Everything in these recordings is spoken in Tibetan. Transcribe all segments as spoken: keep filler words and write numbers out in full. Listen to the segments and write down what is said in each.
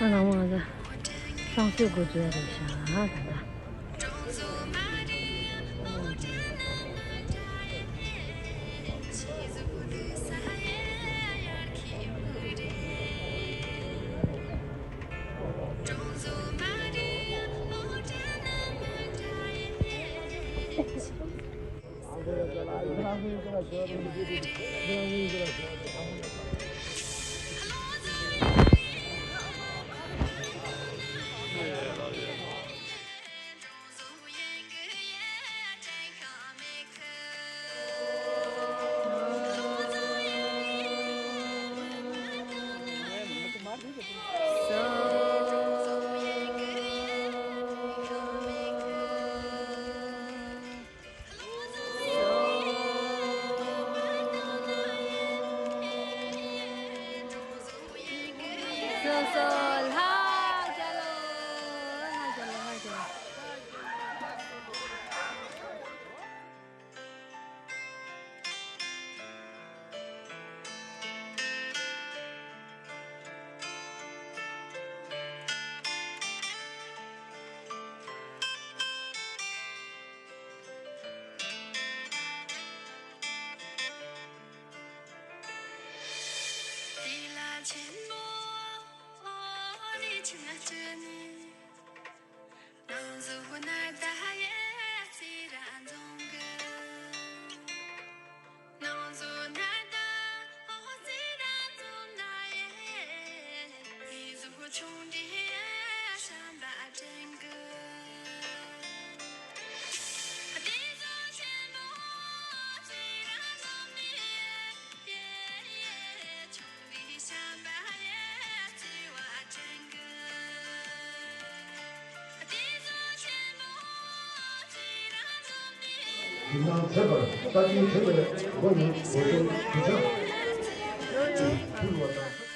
རང་དབང་ལ་བསང་གསོལ་འགོ་འཛུགས་ཡ་རེད་ཤག་ད་ལྟ། དེ་ནང་ཚེ་བར་ལྟ་སྐྱོང་བྱེད་པའི་སྒོ་ནས་འོས་ཤོག་གུ་ཆ་ཕུལ་བ་དང་།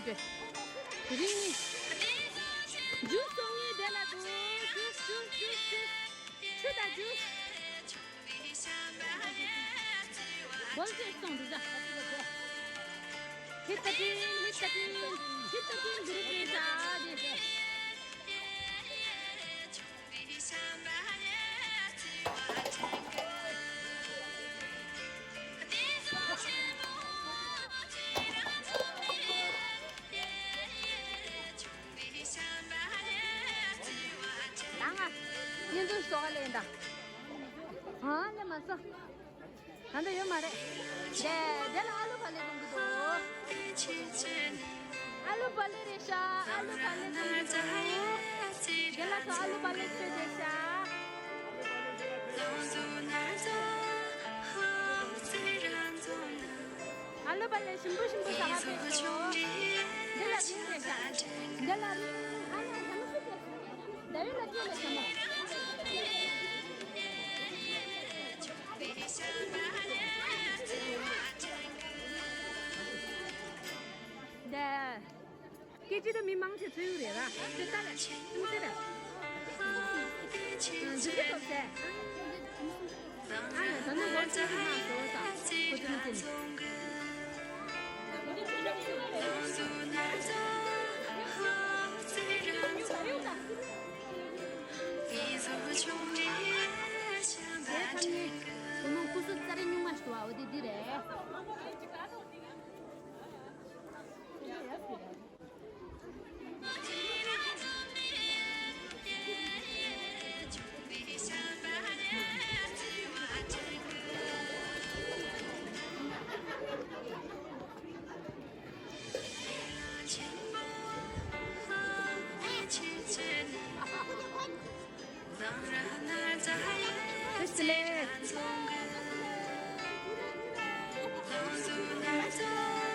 དེ་རིང་ནི་ཇུས་བཙོང་མཁན་དེ་ལ་འདུག་ཇུས་ཇུས་ཇུས་ཇུས། ཆུ་དང་ཇུས། བོལ་ཏེ་སོང་འདུག་ཟ། ཧི་ཏ་ཏིན་ཧི་ཏ་ཏིན་ཧི་ཏ་ཏིན་འདི་རུ་ཕེབས་ས་དེ། ད་ང་བརྙན་ཐུང་ཞིག་ལེན་ད། ཨ་ལེ་མ་ས། ད་འདི་ཡོད་མ་རེད། དེ་དེ་ལ་ཨ་ལུ་བག་ལེབ་གཏོང་གི་འདུག་ཨ་ལུ་བག་ལེབ་རེད་ཤག་ཨ་ལུ་བག་ལེབ་གཏོང་གི་འདུག་དེ་ལ་ཁོ་ཨ་ལུ་བག་ལེབ་བཟོས་བསྡད་ཤག་ཨ་ལུ་བག་ལེབ་ཞིམ་པོ་ཞིམ་པོ་ཟ་ག་ཕེབས་སོང་། འདི་ལ་རིང་རེད་ཤག་འདི་ལ་རིང་ཨ་ལ་ཟ་མ་ཤི་ཟེར། ཟླ་བའི་ལ་སྐྱེས་ལ་ཤ་མོ། ད། སྐད་ཅིག་ད་མི་མང་ཆེ་ཚོ་ཡོད་རེད་ར། དེ་ལྟ་རེད། ཐུགས་རྗེ་རེད། འཇིགས་སྐུལ་ཐོབ་ཟེར། ཨ་ཡ་ད་ནི་ལོ་ཆུང་དུ་མ་བཟོ་ས་ཁོ་ཚོ་ནི་ཅི་ནི། དེ་ཐམས་ཅད་བུ་མོ་སྐུ་གཟུགས་རྩ་རི་སྨྱུག་མ་ཞིག་འདུག་བ། འོ་དེ་འདི་རེད།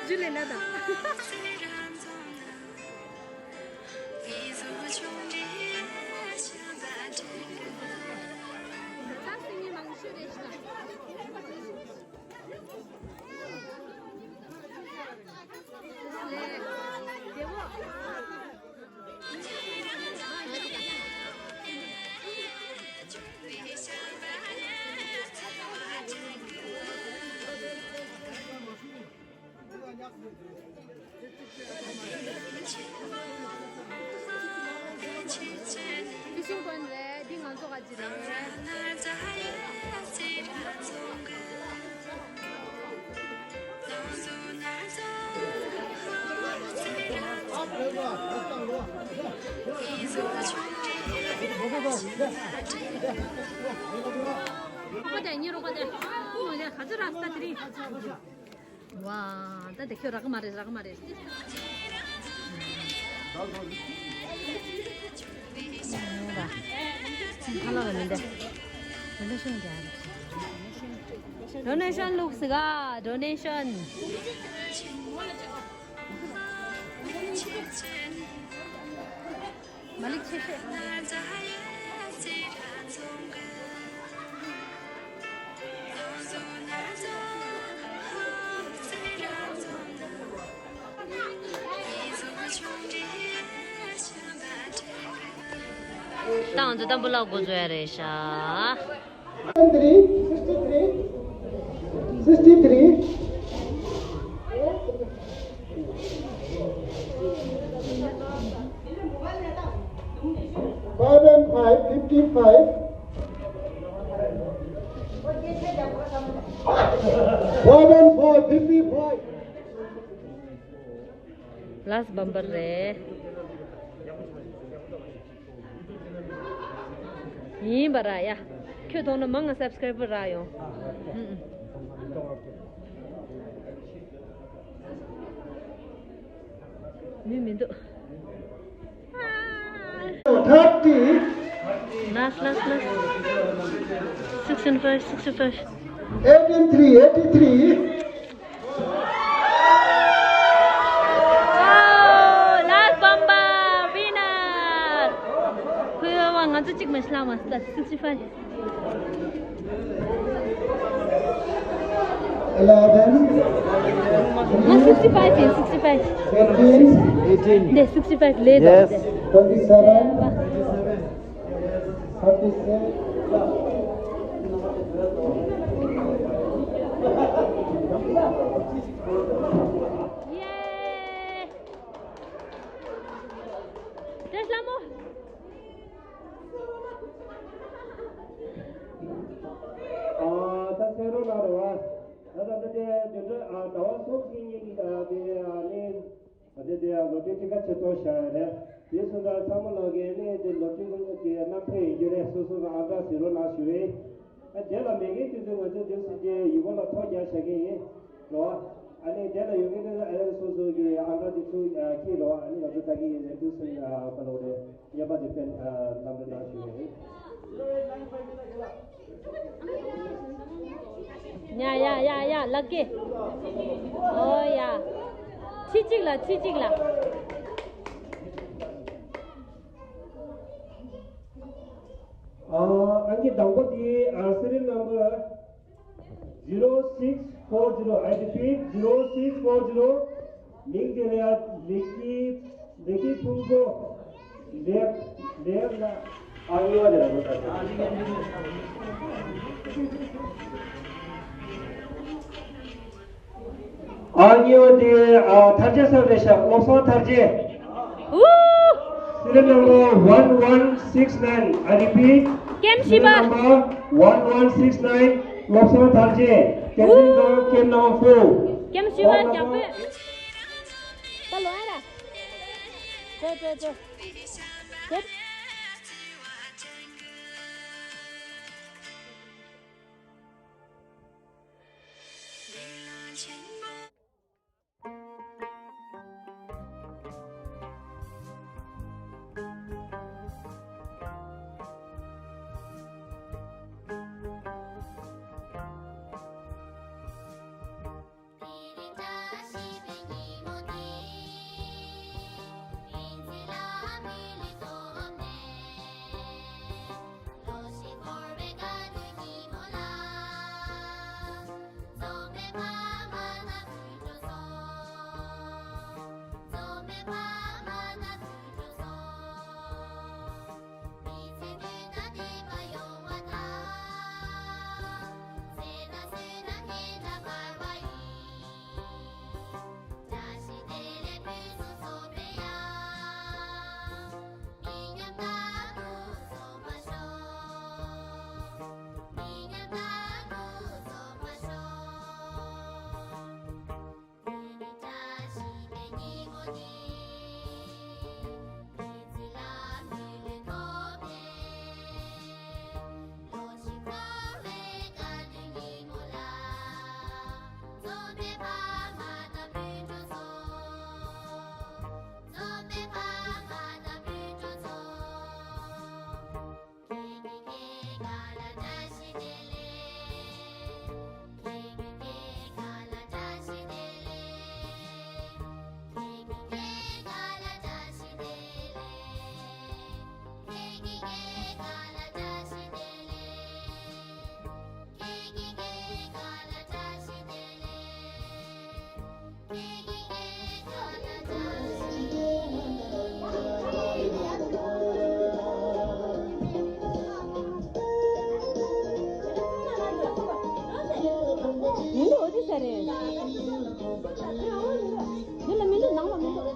ཇུ་ལེ་ལ་དང་། ཕི་ཤིང་ཀོན་རེད། འདི་ང་ཚོ་ག་ཅི་རེད། རོགས་པ་དེ་གཉིས་རོགས་པ་དེ། ཨ་མ་དེ་ག་ཅི་རག་ས་དེ་རིང་། ཝ། ད་དེ་ཁྱོད་རག་གི་མ་རེད། རག་གི་མ་རེད། ཁ་ལག་ལ་མི་འདྲ། ཌོ་ནེ་ཤོན་རྒྱག་རེད། ཌོ་ནེ་ཤོན་ལུགས་སི་ག་ཌོ་ནེ་ཤོན། མ་ལིག་ཆེ་ཤོས། ད་ང་ཚོ་ཏམ་བུ་ལ་འགོ་འཛུགས་ཡ་རེད་ཤག Three, sixty-three, sixty-three. Five and five, fifty-five. Five and five, fifty-five. Last bumper རེད། ཡིན་པ་ར་ཡ། ཁྱོད་མཐོང་ན་མང་ང་སབ་སི་ཀ་རའི་བར་རག་ཡོང་། ཨུ་ཨུ། མི་མི་འདུག Thirty. Last, last, last. Sixteen five, sixty-five. Eighteen three, eighty-three. Oh, last bumper winner. ཕུལ་བ་ང་ཚོ། གཅིག་མ་ཤི་ལ་མ་སྟ་sixty five. Eleven. ང་sixty five ཡིན། sixty five. Thirteen. Eighteen. འདི་sixty five ལས་དང་། Yes. འདི། Twenty seven. Thirty six. ཡེ། བཀྲ་ཤིས་ལྷ་མོ། ཨ། ད་ཚེ་རོགས་ལགས་རེད་བ། ད་ད་ད་དེ་དེ་འདྲ། ཨ། ཟླ་བ་གསུམ་གྱི་ཉིན་གྱི། ཨ། དེ། ཨ་ནི། ཨ། དེ་དེ་ལོ་ཊ་རི་ཅི་ག་ཆེ་ཏོ་བཞག་ཡ་རེད། དེ་སོང་ཙང་ཚང་མ་ལོག་གི་ནི་དེ་ལོ་ཊ་རི་གི་དེ་རྣམ་འཕྲུལ་ཡིན་རྒྱུ་རེད། སོ་སོ་གི་ཨང་གྲངས་གཟིགས་རོགས་གནང་ཞུ་ཡིན། ཨ། དེ་ལ་མེད་མཁན་དེ་ཚོས་ང་ཚོ་དེ་སྲིད་ཀྱི་ཡུལ་སྐོར་ལ་ཐོ་རྒྱག་བྱ་གི་ཡིན། རོ། ཨ་ནི་དེ་ལ་ཡོད་མཁན་དེ་ལ། ཨ། སོ་སོ་གི་ཨང་གྲངས་དེ་ཚུར། ཨ། འཁྱེར་རོགས། ཨ་ནི་ང་ཚོ་ད་གི་ཡིན་ནས་དུས་སུ། ཨ། ག་ལོག་རེད། ཉེས་པ་དེ་ཕན། ཨ། གནང་རོགས་གནང་ཞུ་ཡིན། ཡ་ཡ་ཡ་ཡ། ལགས་ཀྱེ། ཨོ་ཡ། ཁྲི་གཅིག་ལ། ཁྲི་གཅིག་ལ། ཨ། ཨང་ཀི་དང་པོ་དེ། ཨ། སི་རི་ཡལ་ནམ་བར་zero six four zero། I repeat, zero six four zero། མིང་དེ་ལ་ཡ་ལེགས་སྐྱིད། ལེགས་སྐྱིད་ཕུན་ཚོགས། ལེགས། ལེགས་ལ། ཨ། གཉིས་པ་དེ་ར་ལོ་ད། ཨ། གཉིས་པ་དེ། ཨ། ཐར་རྗེ་ཟེར་བ་རེད་ཤག་བློ་བཟང་ཐར་རྗེ། ཨུ། Serial number one one six nine. I repeat, ཀེམ་བཞི་པ། Serial number one one six nine. བློ་བཟང་ཐར་རྗེ། ཀེམ་བཞི་པ། ཀེམ་བཞི་པ་རྒྱག་པོས། ད་ལོ་ཨ་ར། ཅོ་ཅོ་ཅོ། མི་འདུག་འོ་དེ་ས་རེད། འདི་ལ་མི་འདུག་ནང་ལ་མི་འདུག་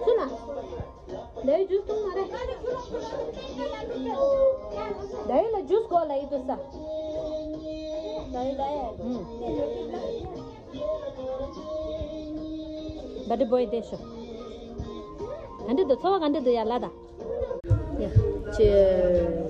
སུ་ན། ལའི་ཇུས་འཐུང་མ་རེད། ལའི་ལ་ཇུས་གོ་ལའི་དུ་ས། ལའི་ལའི། ཧུམ། བ་ཏི་བོའི་དེ་ཤོ། ག་འདྲ་འདུག་ཚོར་བ་ག་འདྲ་འདུག་ཡ་ལ་ད། ཡ། ཅེ།